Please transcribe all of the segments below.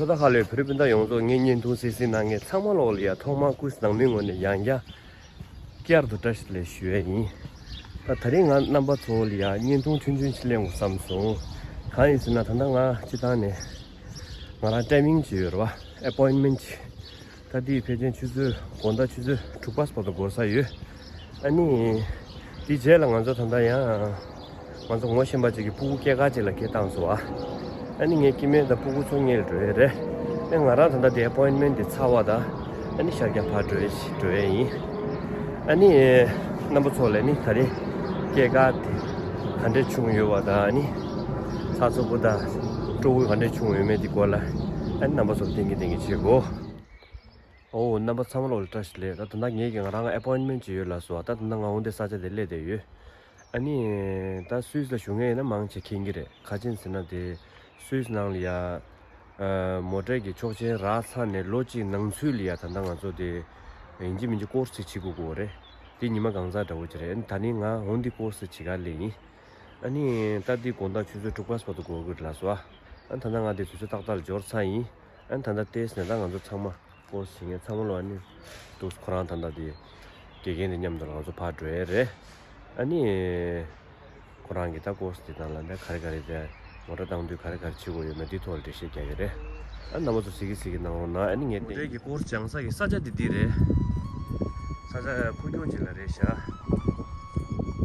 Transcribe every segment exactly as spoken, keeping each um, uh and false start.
ཐོག་མཐའ་ཁ་ལོས་བོད་རིགས་སྤུན་ཟླ་ཡོངས་རྫོགས་ངའི་བརྙན་ཐུང་གཟིགས་གཟིགས་གནང་མཁན་ཚང་མ་ལོག་ལ་ཡ་ཐོག་མར་སྐུ་ཚེ་ནང་མི་ངོས་ནས་ཡང་བསྐྱར་བསྐྱར་དུ་བཀྲ་ཤིས་བདེ་ལེགས་ཞུ་ཡས་ཡིན། ད་ད་རིང་ང་རྣམ་པ་ཚོ་ལ་ཡ་བརྙན་ཐུང་ཆུང་ཆུང་ཅིག་ལེན་དགོས་བསམ་སོང་། གང་ཡིན་ཟེར་ན་ད་ལྟ་ང་སྤྱི་བཏང་ནས་ང་རང་ཊའི་མིང་ཅིག་ཡོད་རེད་བ། ཨེ་པོའིན་མེན་ཊི་ཅིག་ད་འདི་ཕལ་ཆེར་ཆུ་ཚོད་དགོང་དག་ཆུ་ཚོད་དྲུག་པ་བར་དུ་འགོར་ས་ཡོད། ཨ་ནི། དེའི་རྗེས་ལ་ང་ཚོ་ད་ལྟ་ཡང་། ང་ཚོ་ངོ་ཤེས་པ་ཅིག་གི་སྤུ་གུ་སྐྱེས་སྐར་ཅིག་ལ་སྐད་བཏང་སོང་ཨ། ཨ་ནི་ངའི་སྐྱེ་དམན་དང་སྤུ་གུ་ཚོ་ཉལ་འགྲོ་ཡས་རེད། ཨ་ང་རང་ད་ལྟ་དེ་ཨེ་པོའིན་མེན་ཊི་དེ་ཚར་བ་དང་། ཨ་ནི་ཤར་རྒྱག་ཕར་འགྲོ་ཡས་འགྲོ་ཡས་ཡིན། ཨ་ནི། རྣམ་པ་ཚོ་ལ་ནི་ད་རེས་སྐྱེས་སྐར་དེ་ག་འདྲས་བྱུང་ཡོད་པ་དང་ཨ་ནི། ཚགས་ཚུད་པོ་དང་སྤྲོ་པོ་ག་འདྲས་བྱུང་ཡོད་མེད་དེ་སྐོར་ལ་ཨ་ནི་རྣམ་པ་ཚོར་བསྟན་གྱི་བསྟན་གྱི་བྱེད་དགོས། ཨོ་རྣམ་པ་ཚང་མ་ལོག་ལ་བཀྲ་ཤིས་བདེ་ལེགས། ད་ད་ལྟ་ངེད་ཀྱི་ང་རང་ཨེ་པོའིན་མེན་ཊི་ཅིག་ཡོད་ལབ་སོང་ཨ། ད་ད་ལྟ་ང་འོང་དེ་ས་ཆ་དེ་སླེབས་བསྡད་ཡོད། ཨ་ནི། ད་སུད་སི་ལ་བཞུགས་མཁན་ཡིན་ན་མང་ཆེ་མཁྱེན་གྱི་རེད། ག་ཅི་ཡིན་ཟེར་ན་དེ་སུད་སི་ནང་ལ་ཡ། ཨ། མོ་ཊའི་གི་ཆོག་མཆན་རག་ཚར་ནས་ལོ་གཅིག་ནང་ཚུད་ལ་ཡ་ད་ལྟ་ང་ཚོ་དེ་ཡིན་གཅིག་མིན་གཅིག་ཀོར་སི་ཅིག་བྱེད་དགོས་ཀྱི་ཡོད་རེད། དེ་ཉི་མ་གང་ཚང་འདྲ་བོ་ཅིག་རེད། ཨ་ནི་ད་ནི་ང་འོང་དེ་ཀོར་སི་ཅིག་ག་སླེབས་ཡིན། ཨ་ནི། ད་འདི་དགོང་དག་ཆུ་ཚོད་དྲུག་པ་བར་དུ་འགོར་གྱི་རེད་ལབ་སོང་ཨ། ཨ་ད་ལྟ་ང་འདི་དུས་ཚོད་ཏག་ཏག་ལ་འབྱོར་ཚར་ཡིན། ཨ་ད་ལྟ་ལྟས་ནས་ད་ང་ཚོ་ཚང་མ་ཀོར་སི་བྱེད་མཁན་ཚང་མ་ལོ་ཨ་ནི་འདུག་ཁོ་རང་ད་ལྟ་དེ་དགེ་རྒན་དེ་མཉམ་དུ་ང་ཚོ་ཕར་འགྲོ་ཡས་རེད། ཨ་ནི་ཁོ་རང་གིས་ད་ཀོར་སི་དེ་དང་ལ་ད་ག་རེ་ག་རེ་དེ་མོ་ཊ་བཏང་དུས་ག་རེ་ག་རེ་བྱེད་དགོས་ཡོད་མེད་དེ་ཐོག་ལ་འགྲེལ་བཤད་རྒྱག་གི་རེད། ཨ་རྣམ་པ་ཚོ་གཟིགས་གི་གཟིགས་གི་གནང་རོགས་གནང་། ཨ་ནི་ངས་མོ་ཊའི་གི་ཀོར་སི་སྦྱང་ས་གི་ས་ཆ་དེ་འདི་རེད། ས་ཆ་ཁུག་ཀྱོག་ཅིག་ལ་རེད་ཤག་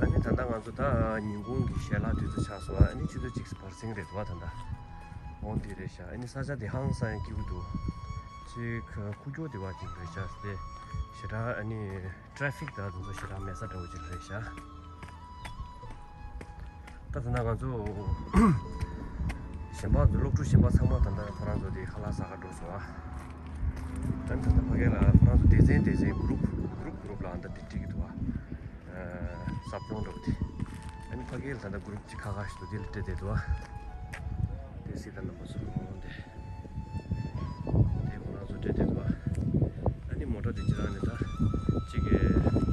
ཨ་ནི་ད་ལྟ་ང་ཚོ་ད་ཉིན་གུང་གི་ཞལ་ལག་དུས་ཚོད་ཆགས་སོང་ཨ། ཨ་ནི་ཆུ་ཚོད་གཅིག་བར་སེང་རེད་འདུག་བ་ད་ལྟ། འོང་འདི་རེད་ཤག་ཨ་ནི་ས་ཆ་འདི་ཧང་སང་ཡང་སྐྱིད་པོ་འདུག་ཅིག་ཁུག་ཀྱོག་འདི་བ་ཅིག་རེད་ཤག་དེ་ཞེ་དྲག་ཨ་ནི་ཊ་རེ་ཕིག་དང་དེ་ཚོ་ཞེ་དྲག་མེད་ས་འདྲ་བོ་ཅིག་རེད་ཤག་ད་ད་ལྟ་ང་ཚོ་གཞན་པ་ཚོ་སློབ་ཕྲུག་གཞན་པ་ཚང་མ་ད་ལྟ་ཁོ་རང་ཚོ་དེ་ཁ་ལག་ཟ་ག་འགྲོ་སོང་ཨ། ད་ད་ལྟ་ཕ་གི་ལ་ཁོ་རང་ཚོ་སྡེ་ཚན་སྡེ་ཚན་གུ་རུབ་གུ་རུབ་གུ་རུབ་ལ་ཨ་ད་དེ་འགྲིག་གི་འདུག་ཨ། ཟབ་སྦྱོང་འགྲོ་གི་དེ། ཨ་ནི་ཕ་གིར་ད་ལྟ་གུ་རུབ་གཅིག་ཁ་ཁ་ཞིག་ཏུ་དེ་ལ་སྤྲད་བསྡད་འདུག་ཨ། དེ་སྲིད་ད་རྣམ་པ་ཚོ་ལ་འོང་དེ། དེ་ཁོ་རང་ཚོ་སྤྲད་བསྡད་འདུག་ཨ། ཨ་ནི་མོ་ཊ་དེ་ཅི་རང་ནས་ད་གཅིག་གི་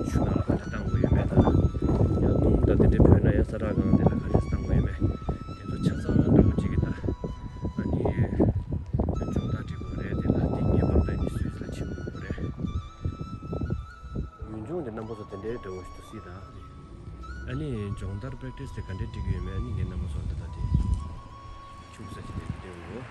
ཆུ་ནང་ལ་ག་འདྲ་བཏང་དགོས་ཡོད་མེད་དང་། ཡང་སྣུམ་དང་དེ་འདྲའི་བོས་ན་ཡང་ས་ཁྲ་གང་དེ་ལ་ག་འདྲ་བཏང་དགོས་ཡོད་མེད། དེ་ཚོ་ཆ་ཚང་འདྲ་བོ་གཅིག་གི་ད། ཨ་ནི་སྦྱོང་བརྡར་སྒྲིག་དགོས་རེད། དེ་ལ་དེ་ངེས་པར་དུ་ཨ་ནི་སུད་སི་ལ་ཕྱིན་དགོས་རེད། ཡུལ་ལྗོངས་དེ་རྣམ་པ་ཚོ་དེ་འདྲའི་འདྲ་བོ་ཞིག་ཏུ་སྲིད་དང་། ཨ་ནི་སྦྱོང་བརྡར་པེག་ཊི་སི་དེ་ག་འདྲས་སྒྲིག་གི་ཡོད་མེད་ཨ་ནི་ངས་རྣམ་པ་ཚོ་ལ་ད་ལྟ་དེ་ཁྱུག་ས་ཅིག་ལས་བསྡད་ཡོད།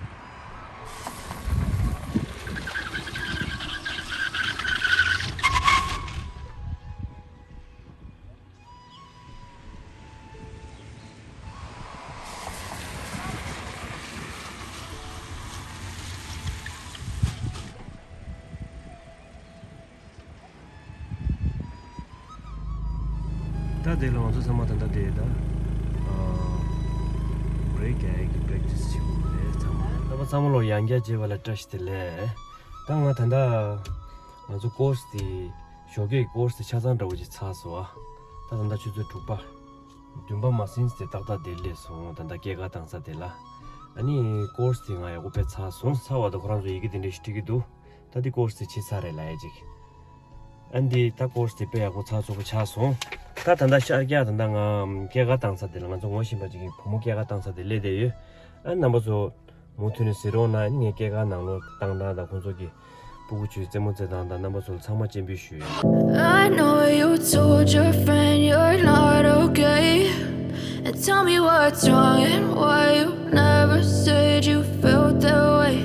ད་དེ་ལ་ང་ཚོ་ཚང་མ་ད་ལྟ་དེ་ད་བྷེ་རེག་རྒྱག་ཡག་གི་པེག་ཊི་སི་བྱེད་དགོས་རེད་ཚང་མ། རྣམ་པ་ཚང་མ་ལོ་ཡང་བསྐྱར་མཇལ་བ་ལ་བཀྲ་ཤིས་བདེ་ལེགས། ད་ང་ད་ལྟ་ང་ཚོ་ཀོར་སི་དེ་ཞོགས་ཀས་ཀོར་སི་དེ་ཆ་ཚང་འདྲ་བོ་ཅིག་ཚར་སོང་ཨ། ད་ད་ལྟ་ཆུ་ཚོད་དྲུག་པ་བདུན་པ་མ་ཟིན་ཙང་ཏག་ཏག་དེ་སླེབས་སོང་། ད་ལྟ་སྐྱེས་སྐར་བཏང་ས་དེ་ལ། ཨ་ནི་ཀོར་སི་དེ་ང་ཡག་པོ་དཔེ་ཚར་སོང་། ཚར་བ་དང་ཁོ་རང་ཚོ་ཡི་གེ་དེ་འདྲ་ཞིག་བྲིས་ཀྱི་འདུག་ད་འདི་ཀོར་སི་དེ་བྱས་ཚར་རེད་ལབ་ཡ་ཅིག་ཨ་འདི་ད་ཀོར་སི་དེ་དཔེ་ཡག་པོ་ཚགས་ཚུད་པོ་ཆགས་སོང་། ད་ད་ལྟ་ཤར་རྒྱག་ད་ལྟ་ང་སྐྱེས་སྐར་བཏང་ས་དེ་ལ་ང་ཚོ་ངོ་ཤེས་པ་ཅིག་གི་བུ་མོ་སྐྱེས་སྐར་བཏང་ས་དེ་སླེབས་བསྡད་ཡོད། ཨ་རྣམ་པ་ཚོ་མུ་མཐུད་ནས་གཟིགས་རོགས་གནང་། ངས་སྐྱེས་སྐར་ནང་ལོགས་བཏང་སྟངས་དང་ཁོང་ཚོ་གི་སྤུ་གུ་ཚོའི་རྩེད་མོ་རྩེ་སྟངས་དང་རྣམ་པ་ཚོ་ལ་ཚང་མ་སྤྱན་འབུལ་ཞུས་ཡོད། I know you told your friend you're not okay. And tell me what's wrong and why you never said you felt that way.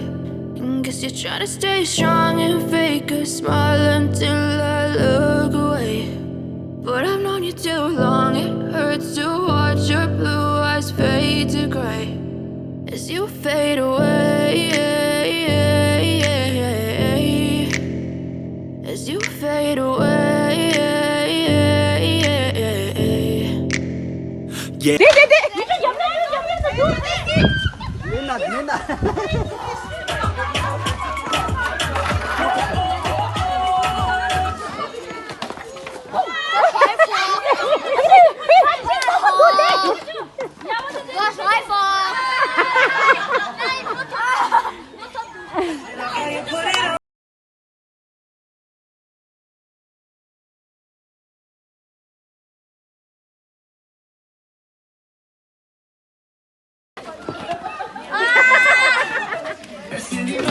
And guess you're trying to stay strong and fake a smile until I look away. But I've known you too long, it hurts to watch your blue eyes fade to gray as you fade away. As you fade away. Yeah.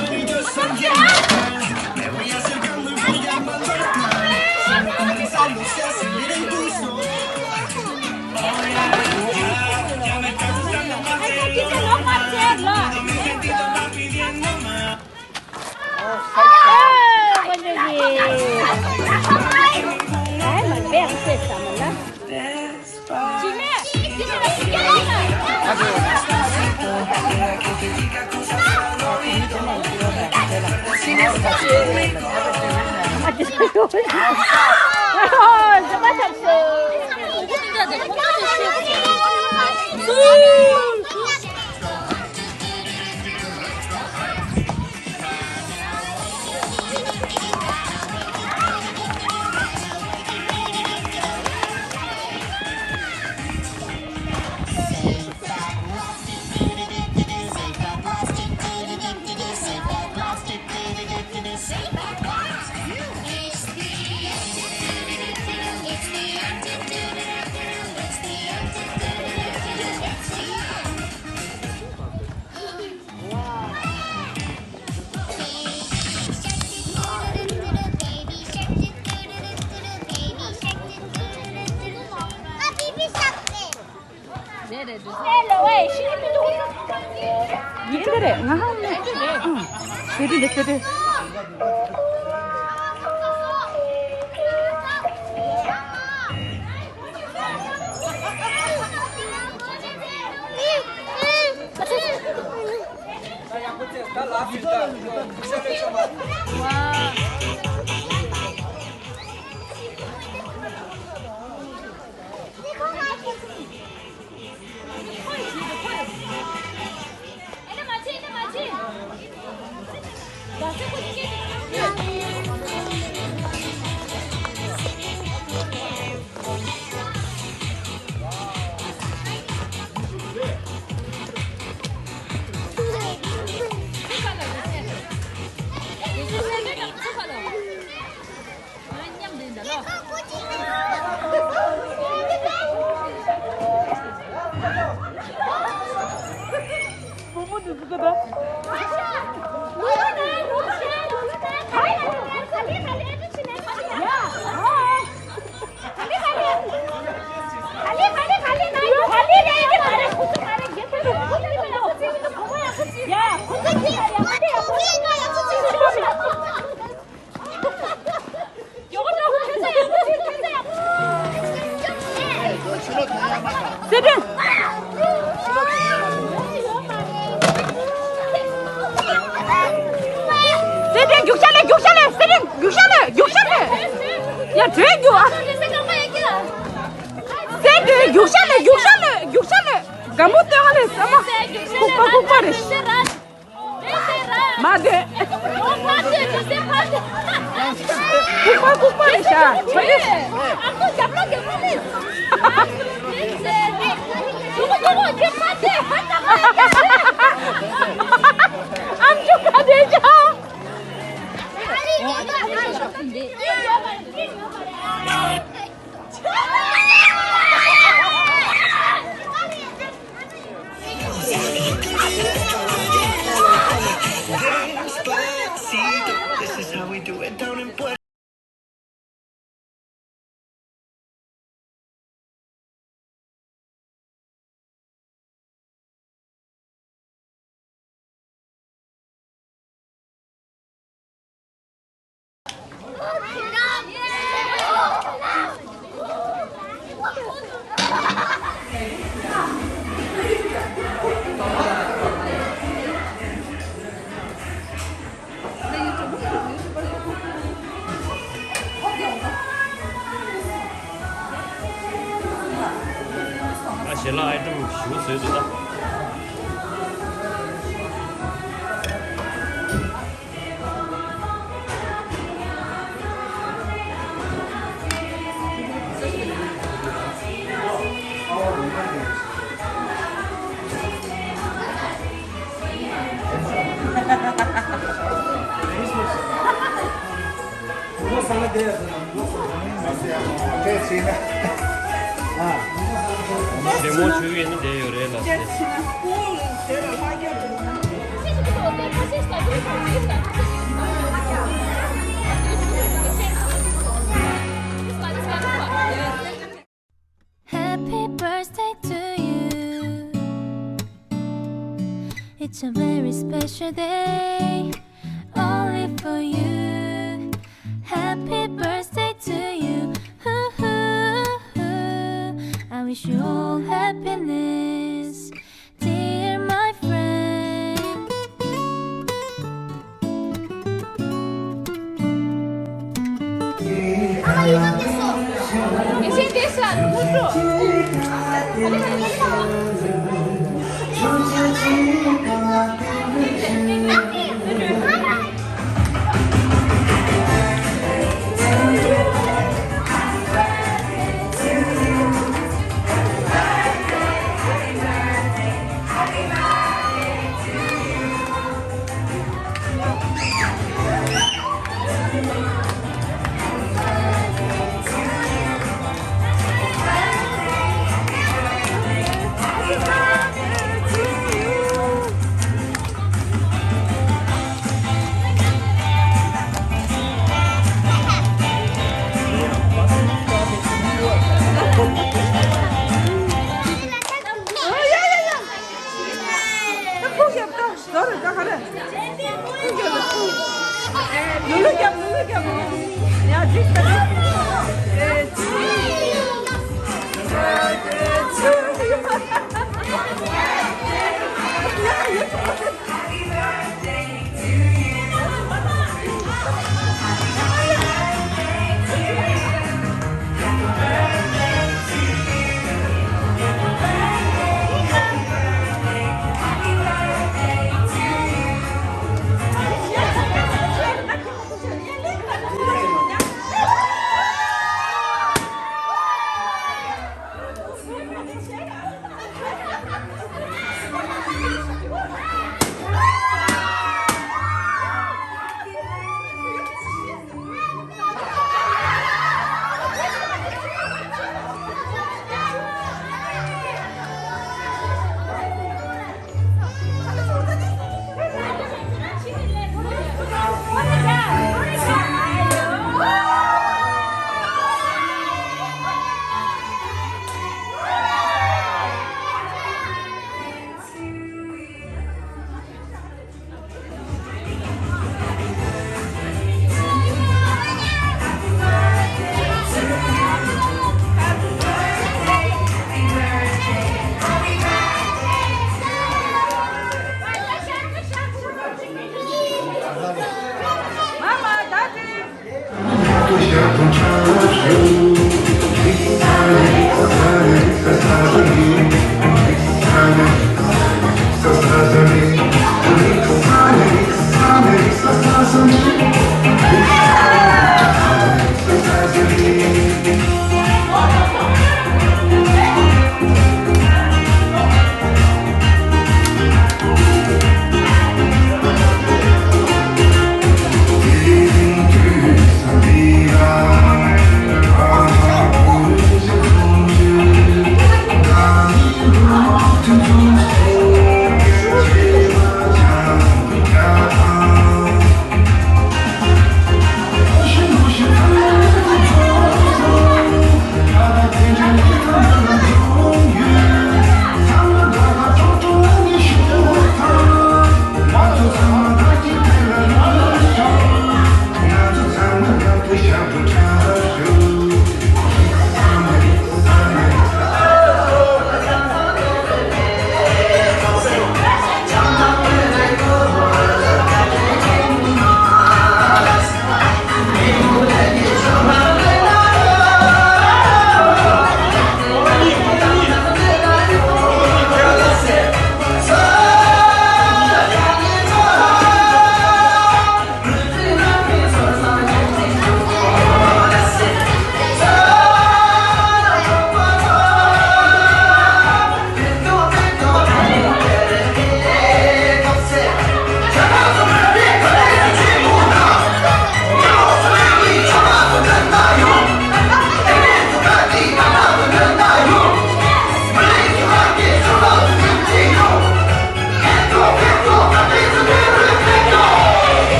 ཡིན་གྱི་རེད། ང་ཧ་ནས། ཨང་། ཆོས་སྒྲོན་དེ་ཆོས་སྒྲོན། སེ་ཏན། སེ་ཏན་རྒྱུག་ཤ་ལེ། རྒྱུག་ཤ་ལེ། སེ་ཏན་རྒྱུག་ཤ་ལེ། རྒྱུག་ཤ་ལེ། ཡ་བྲོས་རྒྱུག་ཨ། སེ་ཏན་རྒྱུག་ཤ་ལེ། རྒྱུག་ཤ་ལེ། རྒྱུག་ཤ་ལེ། དགའ་མོ་སྟོན་ག་ལེ་ས་མ། ཁུག་པ་ཁུག་པ་རེད། མ་དེ། ཁུག་པ་ཁུག་པ་རེད་ཤག་ཆ་ལེ། ཨམ་ཅོག་ག་དེ་ཅག This is how we do it down in Puerto ཨ་ཞལ་ལག་ཨའི་ཊེམ་ཞུ་བཟོས་འདུག་ད། བདེ་མོ་བྱུང་ཡོད་ན་བསྡད་ཡོད་རེད་ལ། Happy birthday to you. It's a very special day, only for you. Happy birthday to you. Hoo, hoo, hoo. I wish you all happiness, dear my friend. ལུ་ལུ་རྒྱབ། ལུ་ལུ་རྒྱབ། ཡ། འགྲིག་ད། ཨེ། ཅི།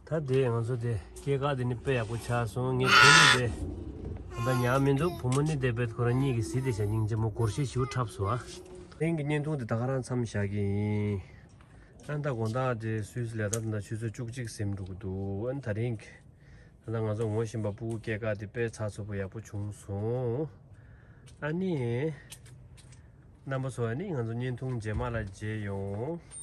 ད་དེ་ང་ཚོ་དེ་སྐྱེས་སྐར་དེ་ནི་དཔེ་ཡག་པོ་ཆགས་སོང་། ངས་བུ་མོ་དེ་ད་ལྟ་ཉར་མི་འདུག་བུ་མོ་ནི་དེ་དཔེ་ཁོ་རང་གཉིས་ཀྱིས་གཟིགས་དེ་བྱ་སྙིང་རྗེ་མོ། སྒོར་གཞས་ཞིག་འཁྲབ་སོང་ཨ། དེང་གི་བརྙན་ཐུང་དེ་ད་ག་རང་མཚམས་བཞག་གི་ཡིན། ཨ་ནི་ད་དགོང་དག་དེ་སུད་སི་ལ་ད་ད་ཆུ་ཚོད་བཅུ་གཅིག་ཟིན་འགྲོ་གི་འདུག་ཨ་ནི་ད་རིང་གི་ད་ལྟ་ང་ཚོ་ངོ་ཤེས་པ་སྤུ་གུ་སྐྱེས་སྐར་དེ་དཔེ་ཚགས་ཚུད་པོ་ཡག་པོ་བྱུང་སོང་། ཨ་ནི་རྣམ་པ་ཚོ་ཨ་ནི་ང་ཚོ་བརྙན་ཐུང་རྗེས་མ་ལ་མཇལ་ཡོང་།